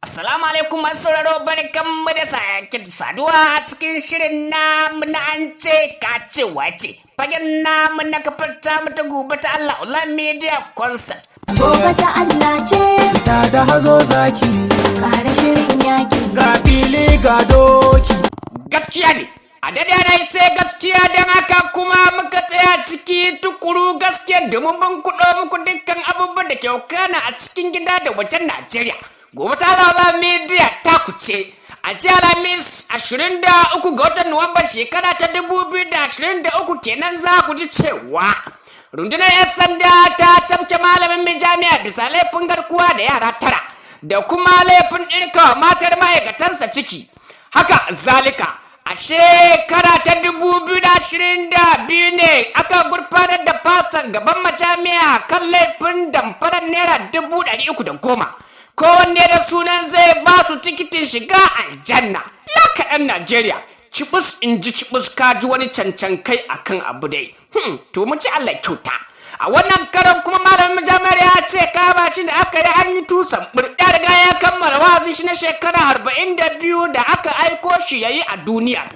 Assalamu alaikum masu sauraro, barkanmu da sake saduwa a cikin shirin namu na An Ce Ka Ce Wace. Fagen namu na kafar tamu ta Gobe ta Allah Online Media Concert. Gobe ta Allah ce, Ta da hazo zaki, ƙara shirin yaki. Ga fili ga doki. Gaskiya ne. A daidai rai sai gaskiya, don haka kuma muka tsaya ciki tukuru gaskiya domin ban kuɗo muku dukkan abubuwan da ke wakana a cikin gida da wajen Najeriya. Gobe ta Allah Media ta kuce. A jiya Alhamis, 23 ga watan Nuwamba shekara ta 2023 kenan, za ku ji cewa rundunar 'yan sanda ta cafke malamin mai jami'a bisa laifin garkuwa da yara tara da kuma laifin ɗirkawa matar ma'aikatansa ciki. Haka zalika, a shekara ta 2022 ne aka gurfanar da fasan gaban majami'a kan laifin damfarar ₦310,000. Kowanne da sunan zai ba su tikitin shiga aljanna. Ya kaɗan Najeriya. Cibus in ji cibus, ka ji wani cancan kai akan abu dai. To mu ci Allah kyauta. A wannan karon kuma malamin jami'ar ya ce kama shi da aka yi an yi tusan ya riga ya kammala wa'azin shi na shekara 42 da aka aiko shi ya yi a duniya.